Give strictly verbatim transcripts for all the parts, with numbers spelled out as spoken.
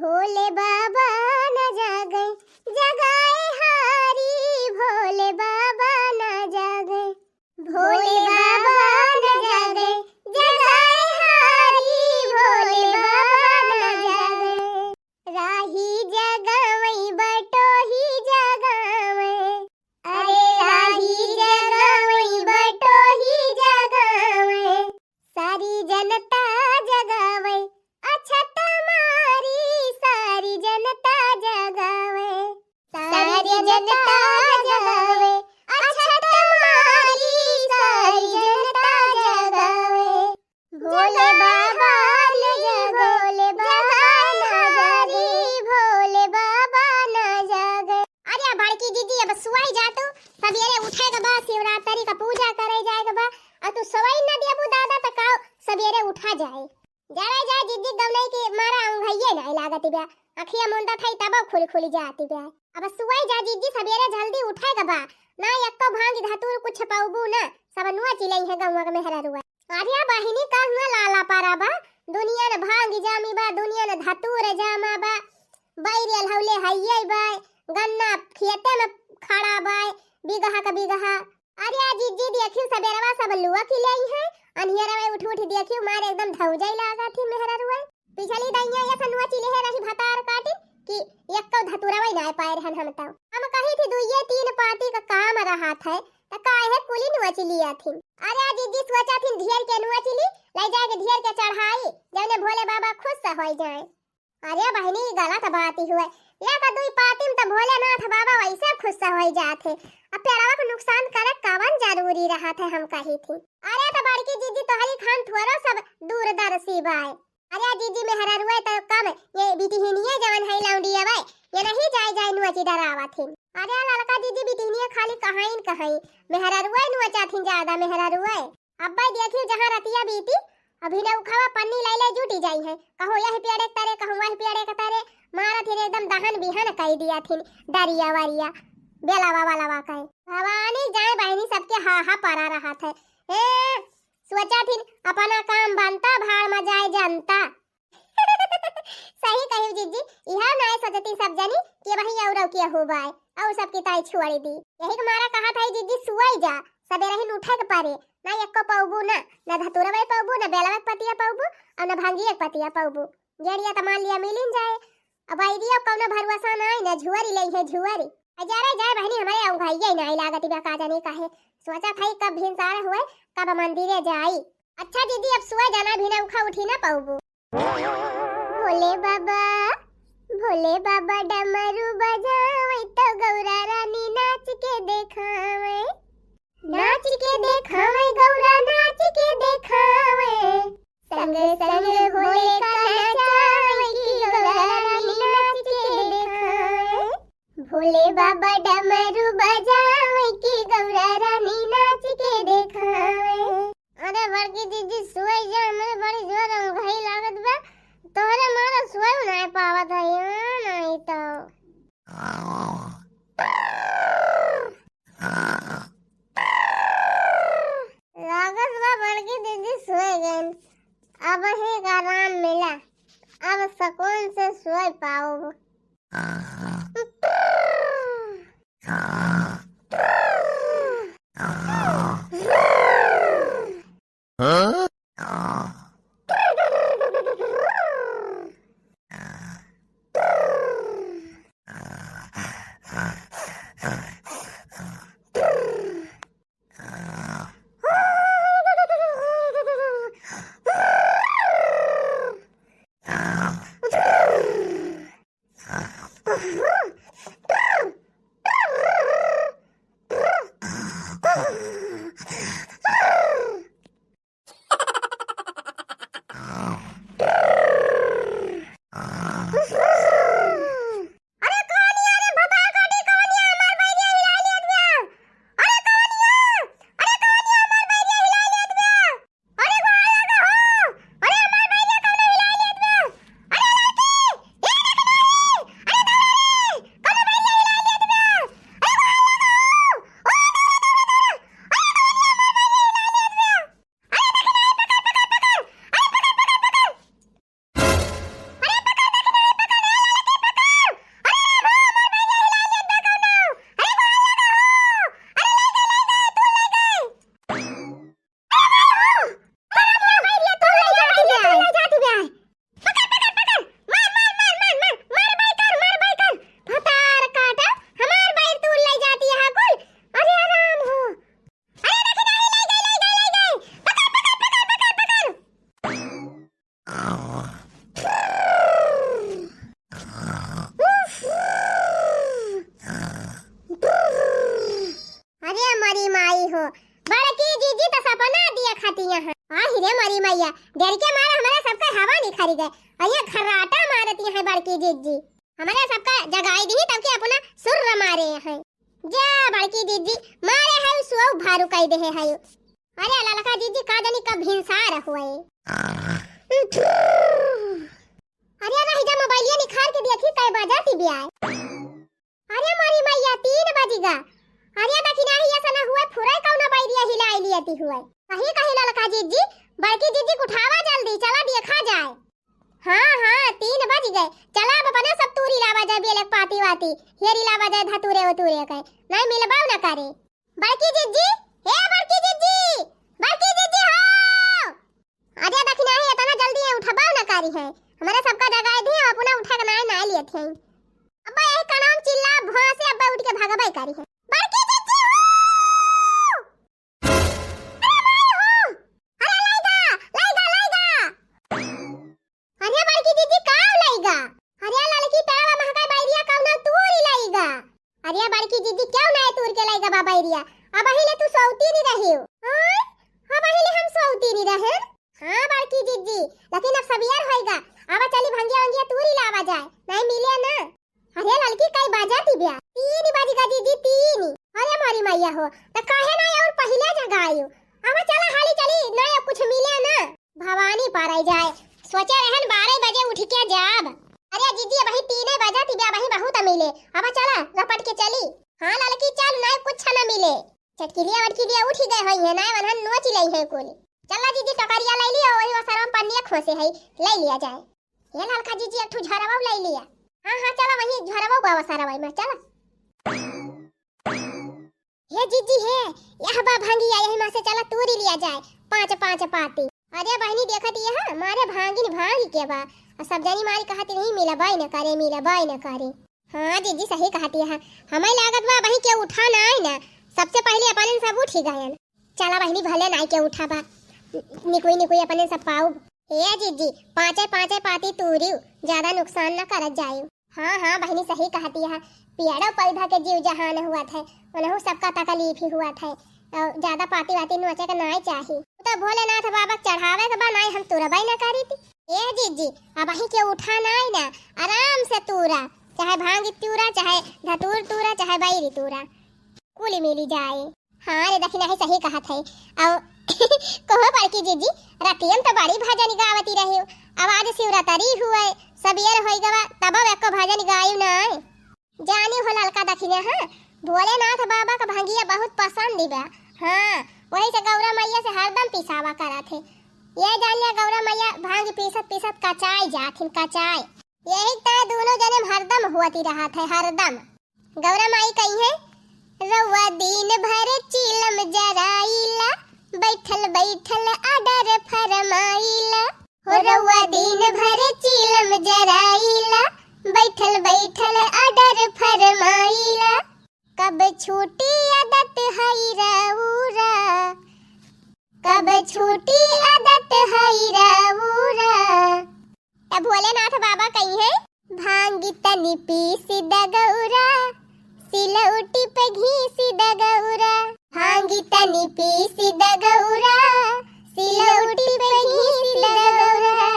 भोले बाबा न जागे, जगाए हारी, भोले बाबा न जागे। भोले बाबा न जागे, जगाए हारी, भोले बाबा न जागे। राही जगावै, बटोही जगावै, अरे राही जगावै, बटोही जगावै, सारी जनता जगावै, अछत मारी, सारी जनता जगावै, सारी जनता जगावै, अछत मारी, सारी जनता जगावै। भोले बाबा न जागे, भोले बाबा न जागे, भोले बाबा न जागे। अरे बड़की दीदी, अब सुआई जा तू, सबेरे उठे के बा, शिवरात्रि का पूजा करे जाए के बा, अउर तू सोवै न देबू दादा, त का सबेरे उठा जाए? जरा जा जिज्जी, गवनई के मारा अंगहइये नाई लागत बा, अखिया मुंदत हई तबो खुली खुली जात बा। अब सुआई जा जिज्जी, सबेरे जल्दी उठे के बा, ना एक्को भांग धतूर कुछ पउबू ना, सब नोचि लइहैं गौवा के मेहररुआ। अरे बहिनी, का हुआ लाला पारा बा? दुनिया न भांग जामी बा, दुनिया न धतूर जामा बा। बैरियल हौले हइये बा, गन्ना खेते में खड़ा बा, बिगहा का बिगहा। अरे आ जिज्जी, देखियो सबेरवा सब लुआ खिले आई है, अनियरवा उठ उठ देखियो मारे एकदम धौजई लागत ही मेहररुआ। पिछली दइया ये सनुआ चिल्हे रही भतार काटिन कि एक्को धतुरवै नाय पाए रहन हम तौ। हम कही थी दुइये तीन पाती का काम रहत है, त काहे कुली नोचि लिया थिन। अरे आ जिज्जी सोचा थिन ढेर के नोचि ली, लै जाके ढेर के चढ़ाई, जौने भोले बाबा खुश से होई जाए। अरे बहिनी, ई गलत बात ही हुए, एक दुई पाती में त भोलेनाथ बाबा वैसे खुश से होई जात है, अब पेड़वा को नुकसान करे कवन जरूरी रहत है, हम कही थी। अरे त बड़की जिज्जी तोहरी खान थोरो सब दूरदर्शी बाय। अरे जिज्जी, मेहररुए त कम, ये बिटिहिनिये जवन है लौंडियवै, ये नहीं जाय जाय नोचि डरावत हिन। अरे ललका जिज्जी, बिटिहिनिये खाली कहाइन कहाई, मेहररुए नोचत हिन ज्यादा मेहररुए। अब्बै देखियो जहाँ रतिया बीती, अभी न उखावा पन्नी लै लै जुटी जाई है, कहूँ यही पेड़े के तरे, कहूँ वही पेड़े के तरे, मारत हिन एकदम दहन बिहन कई दिया थिन, डरिया वरिया, बेलावा वालावा कहे। भवानी जाए बहिनी सबके हा हा परा रहत है। ए, सोचा थिन अपना काम बनता, भाड़ में जाए जनता। सही कहियो जिज्जी, इहा नाय सोचती सब जनी कि वही औरौ के हो बाय, और सबकी ताई छोड़ दी। यही के मारा कहत है जिज्जी, सुआई जा, सबेरहिन उठे के परे, ना एक्को पौबू ना, ना धतुरवे पौबू, ना बेलवा के पतिया पौबू, और ना भंगिया के पतिया पौबू। गेड़िया त मान लिया मिलिन जाए, अब आइडिया कौनो भरोसा नाय, ना झुआरी ले है झुआरी। अजरे जाए बहिनी, हमारे अउघाइये नाय लागत बा, का जानी काहे। सोचत है कब भिनसार हुए, कब मंदिरे जाई। अच्छा दीदी, अब सुआ जाना भी ना उखा उठी ना पौबू। भोले बाबा, भोले बाबा डमरू बजावै तो गौरा रानी नाच के देखावै। नाच के देखावै गौरा, नाच के देखावै। संग संग भोले का नचावै कि गौरा रानी नाच के देखावै। भोले बाबा डमरू बजावै कि गौरा रानी नाच के देखावै। अरे बड़की दीदी, सोई जा, हमरे बड़ी जोर अउघाई लागत बा। तोहरे मारे सोई नाय पावत है, हाँ, नाहीं तो। लागत बा बड़की दीदी सोई गइन। अब ही आराम मिला, अब सुकून से सोई पाउब। के मारे हमरे सबका हवा निखरि गए। अउर ये खर्राटा मारत हैं बड़की जिज्जी। हमरे सबका जगाई दिहीं तब के अपना सुर्र मारे हैं। जा बड़की जिज्जी, मारे है सो भारू कइ देहे है। अरे ललका जिज्जी, का जानी कब भिनसार हुए। अरे रहि जा, मोबाइलिया निखार के देखी कै बजत बिया। अरे मोरी मइया, तीन बजि गा। अरे दखिनही, अइसना हुए फुरै कउनो बइरिया हिलाइ लियति हुए। कहीं कहीं ललका जिज्जी, बड़की जिज्जी क उठावा जल्दी, चला देखा जाए। हाँ हाँ, तीन बजि गए। चला अब अपना सब तूरी लावा जाए, बेलक पाती वाती, हेरी लावा जाए धतूरे उतूरे के, नाहीं मिलबउ न करे। बड़की जिज्जी, ए बड़की जिज्जी, बड़की जिज्जी हो। अरे दखिनही, एतना जल्दी ये उठबउ न करी है। हमरे सबका जगाइ दिहीं, अब अपना उठा के नाहीं नाहीं लियत हैं। अब्बा यही कनाम चिल्ला भोंसे, अब्बा उठि के भगबइ करी है। बड़की जिज्जी हो! अरे माई हो! अरे लइगा, लइगा, लइगा! अरे बड़की जिज्जी, का लइगा? अरे ललकी पेड़वा महका बइरिया कउनो तूरी लइगा। अरे बड़की जिज्जी, केउ नाहीं तूर के लइगा बा बइरिया? अबहीं ले तू सौतीनी रहिउ। आँय? अबहीं ले हम सौतीनी रहेन? हाँ बड़की जिज्जी, लेकिन अब सबियर होइगा। अब चली भंगिया वंगिया तूरी लावा जाए, नाहीं मिले ना। अरे ललकी, कई बजत बिया? तीन बजि गा जिज्जी, तीन। अरे मोरी मइया हो, त काहे नाहीं अउर पहिले जगाइउ? अब चला हाली चली, नाहीं अब कुछ मिले ना। भवानी पारइ जाए, सोचे रहेन बारह बजे उठि के जाब। अरे जिज्जी, अबहीं तीने बजत बिया, अबहीं बहुत मिले। अब चला रपट के चली। हाँ ललकी चल, नाहीं कुछ न मिले। चटकिलिया वटकिलिया उठि गए होइहैं, नाहीं वनहन नोचि लइहैं कुल। चला जिज्जी, टोकरिया लइ लिया, वही वसरवा में पन्निया खोसे है, लइ लिया जाए। ए ललका जिज्जी, एक ठू झोरवा लइ लिया। हाँ हाँ, चला वही झोरवा बा वसरवा में, चला। हे जिज्जी हे, यह बा भंगिया, यही मा से चला तूरी लिया जाए, पाँच पाँच पाती। अरे बहिनी देखत यह, मारे भांगिन भांगि के बा, अउर सब जनी मारी कहत रही मिलबइ न करे, मिलबइ न करे। हाँ जिज्जी सही कहत यह, हमइ लागत बा अबहीं केउ उठा नाहीं ना, सबसे पहिले अपने सब उठि गएन। चला बहिनी भले नाहीं केउ उठा बा, निकुई निकुई अपने सब पाउब। ए जिज्जी, पाँचे पाँचे पाती तूरिउ, ज्यादा नुकसान न करत जाइउ। हाँ हाँ बहिनी सही कहत यह, पेड़ो पौधा के जीव जहान हुअत है, उनहू सबका तकलीफ ही हुअत है। अउर ज्यादा पाती वाती नोचे के नाहीं चाही। त भोलेनाथ बाबा क चढ़ावे के बा, नाहीं हम तुरबइ न करीती। ए जिज्जी, अबहीं केउ उठा नाहीं ना, आराम से तूरा, चाहे भांगि तूरा, चाहे धतूर तूरा, चाहे बैरी तूरा, कुल मिली जाए। हाँ रे दखिनही सही कहत है। अउ कहो बड़की जिज्जी, रतियन त बड़ी भजन गावती रहिउ, अब आज शिवरात्रि हुए, सबियर होइ गवा, तबउ एको भजन गाइउ नाहीं। जानी हो ललका दखिनही, हाँ, भोलेनाथ बाबा क भंगिया बहुत पसंद बा। हाँ, वही से गौरा मइया से हरदम पिसावा करत है। ये जान लिया गौरा मइया भांग पीसत पीसत कचाइ जाथिन, कचाइ। यही ताईं दूनो जने में हरदम होती रहत है, हरदम। गौरा माई कहिहैं, रउआ दिन भर चीलम जराइला, बैठल बैठल order फरमाइला। हो रउआ दिन भर चीलम जराइला, बैठल बैठल order फरमाइला। कब छूटी आदत हई रउरा, कब छूटी आदत हई रउरा। त भोलेनाथ बाबा कहिहैं, भांग तनी पीस द गौरा, सिलौटी पे घीस द गौरा। भांग तनी पीस द गौरा, सिलौटी पे घीस द गौरा।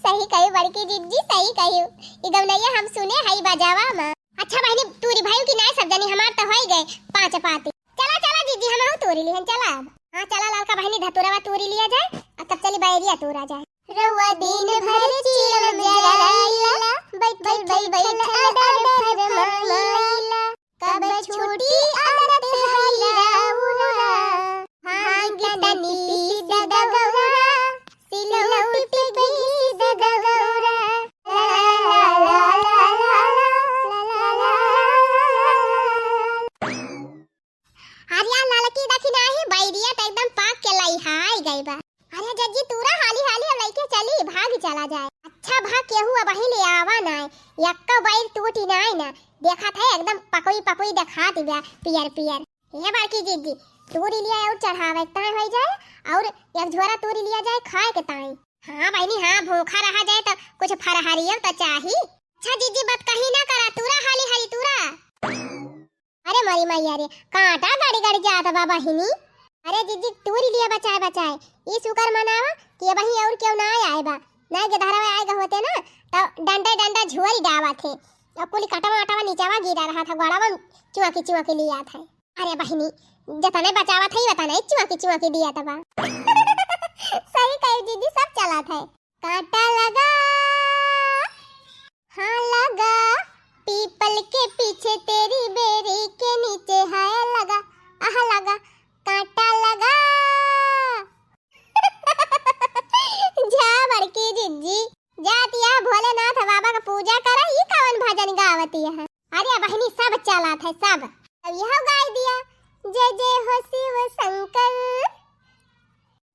सही कहिउ बड़की जिज्जी, सही कहिउ। ई गवनइया हम सुने हई बजावा मा। अच्छा बहिनी, तूरी भइउ कि नाहीं सब जनी, हमार त होइ गए पाँच पाती। चला चला जिज्जी, हमहू तूरी लिहन, चला अब। हाँ चला ललका बहिनी, धतुरवा तूरी लिया जाए, अउर तब चली बैरिया तूरा जाए। रउआ दिन भर चीलम जराइला, बैठल बैठल order फरमाइला। कब छूटी आदत हई रउरा, भांग तनी पीस द गौरा, सिलौटी पे घीस द गौरा। अरे यार, ललकी दखिनही, बैरिया त एकदम पाक के लइहाई गई बा। अरे जज्जी, तूरा हाली हाली अब लइके चली, भाग चला जाए। अच्छा भा केहू अबहीं ले आवा नाय, यक्का बैर टूटी नाय ना, देखत है एकदम पकुई पकुई देखात बा, पियर पियर। हे बड़की जिज्जी, तूरी लिया अउर चढ़ावे के ताई होइ जाए, अउर एक झोरा तूरी लिया जाए खाए के ताई। हाँ बहिनी हाँ, भूखा रहा जाए त कुछ फरहरियो त चाही। अच्छा जिज्जी, बतकही ना करा, तूरा हाली हाली तूरा। अरे मोरी मइया रे, कांटा गड़ि गड़ि जात बा बहिनी। अरे जिज्जी, तूरी लिया बचाए बचाए। ई शुकर मनावा कि अबहीं और केहू ना आए बा। ना के धरवा आए गा होते ना, तो डंडा डंडा झुअरी डावा थे। और कुल कटवा अटवा नीचवा गिरा रहा था, गोड़वा चुआकी चुआकी लिया था। अरे बहिनी, जतने बचावा था, ही वतने चुआकी चुआकी दिया था बा। सही कही जिज्जी, सब चला था। कांटा लगा, हाँ लगा, पीपल के पीछे तेरी बेरी के नीचे, हाय लगा, आह लगा, कांटा लगा। जा बड़की जिज्जी, जातिया भोलेनाथ बाबा का पूजा करा, ई कवन भजन गावतिया है? अरे बहिनी, सब चला था, सब। अब यह गाय दिया, जय जय हो शिव शंकर,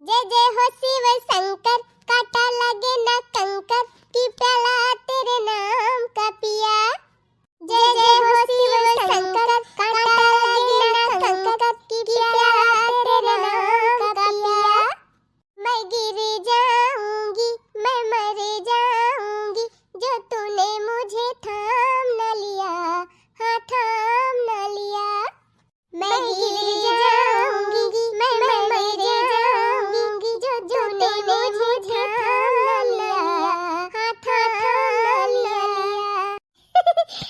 जय जय हो शिव शंकर, कांटा लगे ना कंकर, कि प्याला तेरे नाम का पिया। जय जय हो शिव शंकर, कांटा लगे ना कंकर, कि प्याला तेरे नाम का पिया। मैं गिर जाऊंगी, मैं मर जाऊंगी, जो तूने मुझे थाम न लिया, हाँ थाम न लिया। मैं गिर जाऊंगी, मैं मर जाऊंगी, जो तूने मुझे थाम न लिया, हाँ थाम न लिया।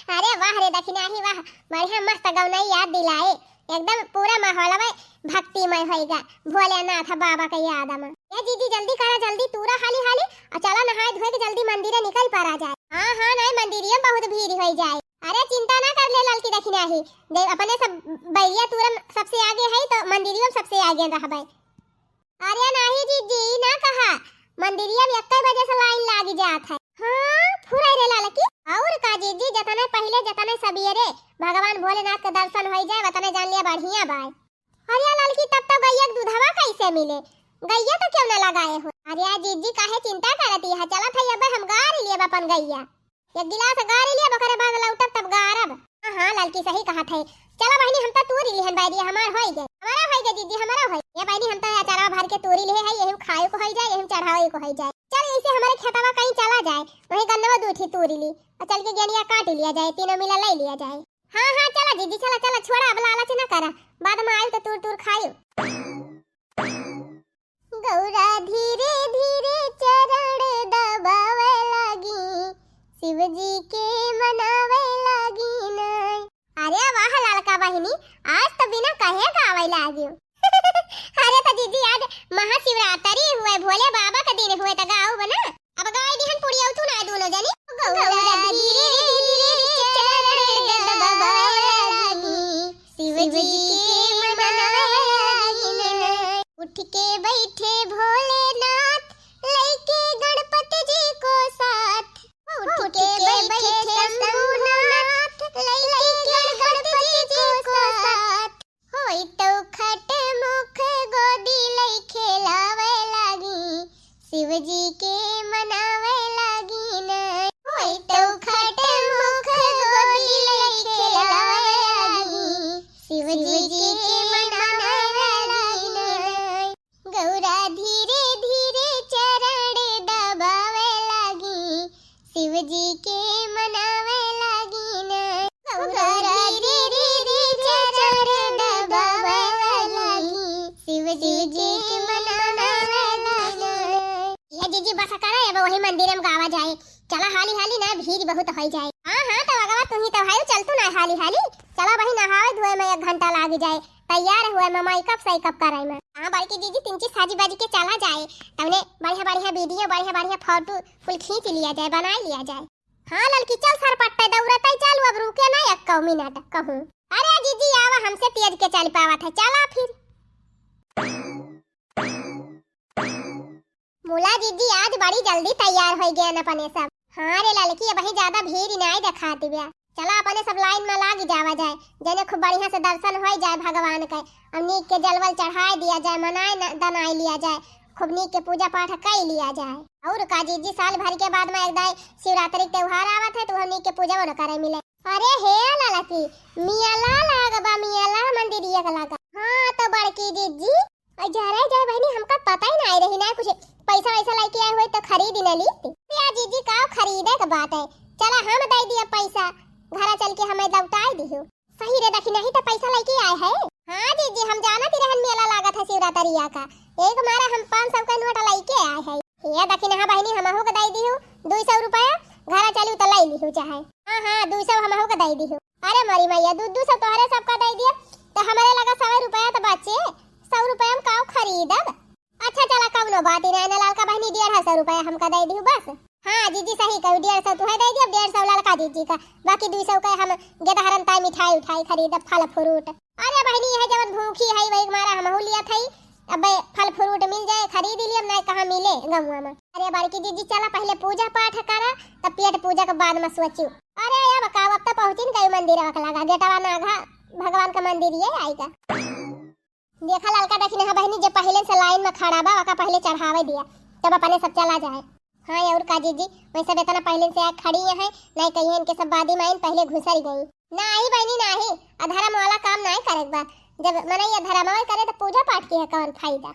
अरे वाह रे दखिनाही वाह, बढ़िया मस्त गौनई याद दिलाए, एकदम पूरा माहौलवा भक्तिमय होइगा भोलेनाथ बाबा के याद में। ए जिज्जी जल्दी करा, जल्दी तूरा हाली हाली, और चला नहाए धोए के जल्दी मंदिरे निकल पड़ा जाए। हाँ हाँ, नहीं मंदिरिये में बहुत भीड़ होई जाए। अरे चिंता ना कर ले ललकी दखिनाही, दे अपने सब बैरिया तूरम सबसे आगे है तो मंदिरियो में सबसे आगे रहबे। अरे नाही जिज्जी, ई ना कहा, मंदिरिया में एक्के बजे से लाइन लागी जात है। हाँ, फुराई रे ललकी। और का जिज्जी, जतने पहिले जतने सबेरे भगवान भोलेनाथ के दर्शन होई जाए, वतने जान लिया बढ़िया बाय। अरे ललकी, तब तो गैया के दूधवा कैसे मिले? गैया तो क्यों ना लगाए हो? अरे जिज्जी, काहे चिंता करती है? चलत है अब हम गारी लेब अपन गैया। एक गिलास गारी लेब, ओकरे बाद लौटब तब गारब। हाँ, हाँ, ललकी सही कहत है। चला बहिनी, हम तो तूरी लिहन बैरिया, हमार होई गए। हमारा होई गए जिज्जी, हमारा होई। ये बहिनी, हम तो अचारवा भर के तूरी लिहे है, यही में खाए को होई जाए, यही में चढ़ावे को होई जाए। चल, इसे हमारे खेतवा कहीं चला जाए, वहीं गन्नवा दू ठी तूरी ली, और चल के गेनिया काट लिया जाए, तीनों मिला ले लिया जाए। हाँ, हाँ, चला जिज्जी, चला, चला, छोड़ा, अब लालच न करा, बाद में आयु तो तूर तूर खायु। गौरा धीरे धीरे चरण दबावे लागी, शिव जी के मनावे लागी नाय। अरे वाह ललका बहिनी, आज तो बिना कहे गावे लागियो। अरे तो जिज्जी, आज महाशिवरात्रि हुए, भोले बाबा का दिन हुए, तो गाओ बना। अब गाय दिहन पुड़िया तू ना दोनों जनी। गौरा धीरे धीरे चरण दबावे लागी, शिव जी के मनावे लागी नाय। उठ के बैठे भोलेनाथ, लइके गणपति जी को साथ। उठ के बैठे शंभुनाथ, लइके गणपति जी को साथ। होई तो खट मुख गोदी लई खेलावे लागी, शिव जी के मनावे लागी नाय। होई तो खट मुख गोदी लई खेलावे लागी, शिव जी के मनावे लागी नाय। गौरा धीरे धीरे चरण दबावे लागी, शिव जी के मनावे लागी नाय। गौरा धीरे धीरे चरण दबावे लागी, शिव जी के मनावे लागी नाय। ये जिज्जी बस करा, अब वही मंदिर में गावा जाए। चला हाली हाली ना, भीड़ बहुत होई जाए। हाँ हाँ, तो अगवा तुही तो भाई चल तू ना हाली हाली। चला वही नहावे धोए में एक घंटा लागी जाए, तैयार हुए में मेकअप सेकअप करे में। हाँ बड़की जिज्जी, तिनची साजी बाजी के चला जाए, तमने बढ़िया बढ़िया वीडियो, बढ़िया बढ़िया फोटो कुल खींच लिया जाए, बनाई लिया जाए। हाँ ललकी, चल सरपट्टे दौड़त ही चल, अब रुके ना एक्को मिनट कहूँ। अरे जिज्जी आवा, हमसे तेज के चल पावत है, चला फिर। मुला जिज्जी आज बड़ी जल्दी तैयार होई गए न अपने सब। हाँ रे ललकी, अबही ज्यादा भीड़ नाई देखात बिया। चला अपने सब लाइन में लाग जावा जाए, जने खूब बढ़िया से दर्शन होई जाए भगवान के। अब नीक के जलवल चढ़ाई दिया जाए, मनाए न-, दनाई लिया जाए, खूब नीक के पूजा पाठ कई लिया जाए। और का जिज्जी, साल भर के बाद में एक दाई शिवरात्रि के त्योहार आवत है, तो हम नीक के पूजा न करे मिले। अरे हे ललकी, मियाला लाग बा, मियाला मंदिरिया के लागा। हाँ तो बड़की जिज्जी, अरे जाए जाए बहिनी, हमका पता ही ना रही ना, कुछ पैसा वैसा लेके आए हुए तो खरीद न ली। या जिज्जी का खरीदे के बात है, चला हम दे दिया पैसा, घरा चल के हमें लौटाए दियो। सही रे दखिनाही तो पैसा लेके आए है। हाँ जीजी, हम जानत ही रहन मेला लागत है शिवरात्रिया का, एक मारा हम पाँच सौ का नोट लइके आए है। ये दखिनहा बहिनी, हमहू के दइ दिहु दुई सौ रुपया, घरा चलिउ त लइ लिहु चाहे। हाँ हाँ, दुई सौ हमहू के दइ दिहु। अरे मोरी मैया, दू दू सौ तोहरे सबका दइ दिया, त हमरे लगा सौ रुपया त बचे, सौ रुपया में काउ खरीदब? अच्छा चला, कउनो बात ही नाहीं, ना ललका बहिनी, डेढ़ सौ रुपया हमका दइ दिहु बस। हाँ जीजी, सही कहू, डेढ़ सौ तुहे दइ दिया, डेढ़ सौ ललका जीजी का, बाकी दुई सौ का हम गेदहरन ताई मिठाई उठाई खरीदब, फल फ्रूट। अरे बहिनी, यह जवन भूखी है वही मारा हमहू लिया थई, अब फल फ्रूट मिल जाए खरीद लिया, नाहीं कहाँ मिले गौवा में। अरे बड़की जीजी, चला पहिले पूजा पाठ करा, तब पेट पूजा के बाद में सोचू। अरे अब का, अब तो पहुँचिन गई मंदिर, अब लगा गेटवा नागा भगवान का मंदिर ये आएगा। देखा ललका दखिनहा बहिनी, जे पहिले से लाइन में खड़ा बा, ओका पहिले चढ़ावे दिया, तब अपने सब चला जाए। हाँ और का जीजी, वैसे इतना पहिले से आ खड़ी है, नाहीं कहिए इनके सब बादी माइन पहिले घुसर गई। नाहीं बहिनी नाहीं, अधर्म वाला काम नाहीं करे के बा। जब मनई अधर्म करे तो पूजा पाठ के है कौन फायदा?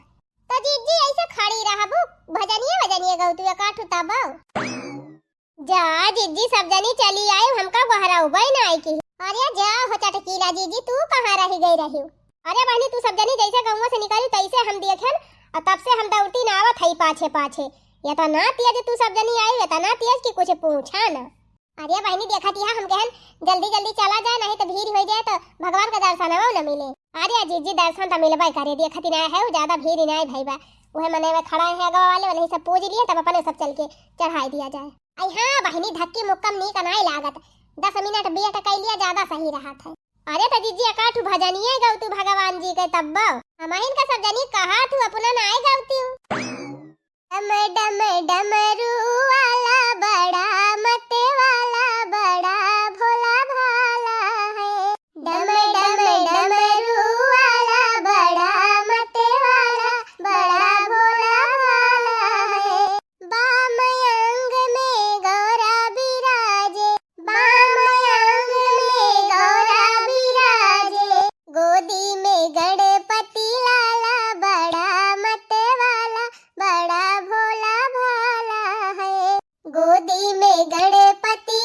तो जीजी ऐसे खड़ी रहबू, भजनिया वजनिया गौ तू एकाठू तब। जा जिज्जी, सब जनी चली आइउ, हमका गोहराउबइ नाइ किहिउ। अरे जा हो चटकीला जिज्जी, तू कहाँ रहि गइ रहिउ? अरे बहिनी, तू सब जनी जइसे गउँवा से निकलिउ तइसे हम देखेन, अउर तब से हम दउड़ती न आवत हई पाछे पाछे। एतना तेज तू सब जनी आइउ, एतना तेज कि कुछ पूछा न। अरे बहिनी, देखत हिया हम कहन जल्दी जल्दी चला जाए, नाहीं त भीड़ होइ जाए त भगवान क दर्शनवउ न मिले। अरे जिज्जी, दर्शन त मिलबइ करे, देखत ही नाहीं हउ, ज्यादा भीड़ ही नाहीं भई बा। उहे मनई में खड़ा है अगवा वाले, उन्हीं से पूज लिए, तब अपने सब चल के चढ़ाइ दिया जाए। अइ हाँ बहिनी, धक्की मुक्कम नीक नाहीं लागत, दस मिनट wait कइ लिया, ज्यादा सही रहत है। अरे त जिज्जी, एकाठू भजनिये गउतू भगवान जी के तब्बउ। हमहिन का सब जनी कहाठू अपना नाहीं गउतिउ। डम डम डमरू वाला बड़ा मत वाला बड़ा भोला भाला है। डम डम डमरू वाला बड़ा मत वाला बड़ा भोला भाला है। बाम अंग में गौरा बिराजे, बाम अंग में गौरा बिराजे। गोदी में गणपति लाला बड़ा मत वाला बड़ा भोला भाला है। गोदी में गणपति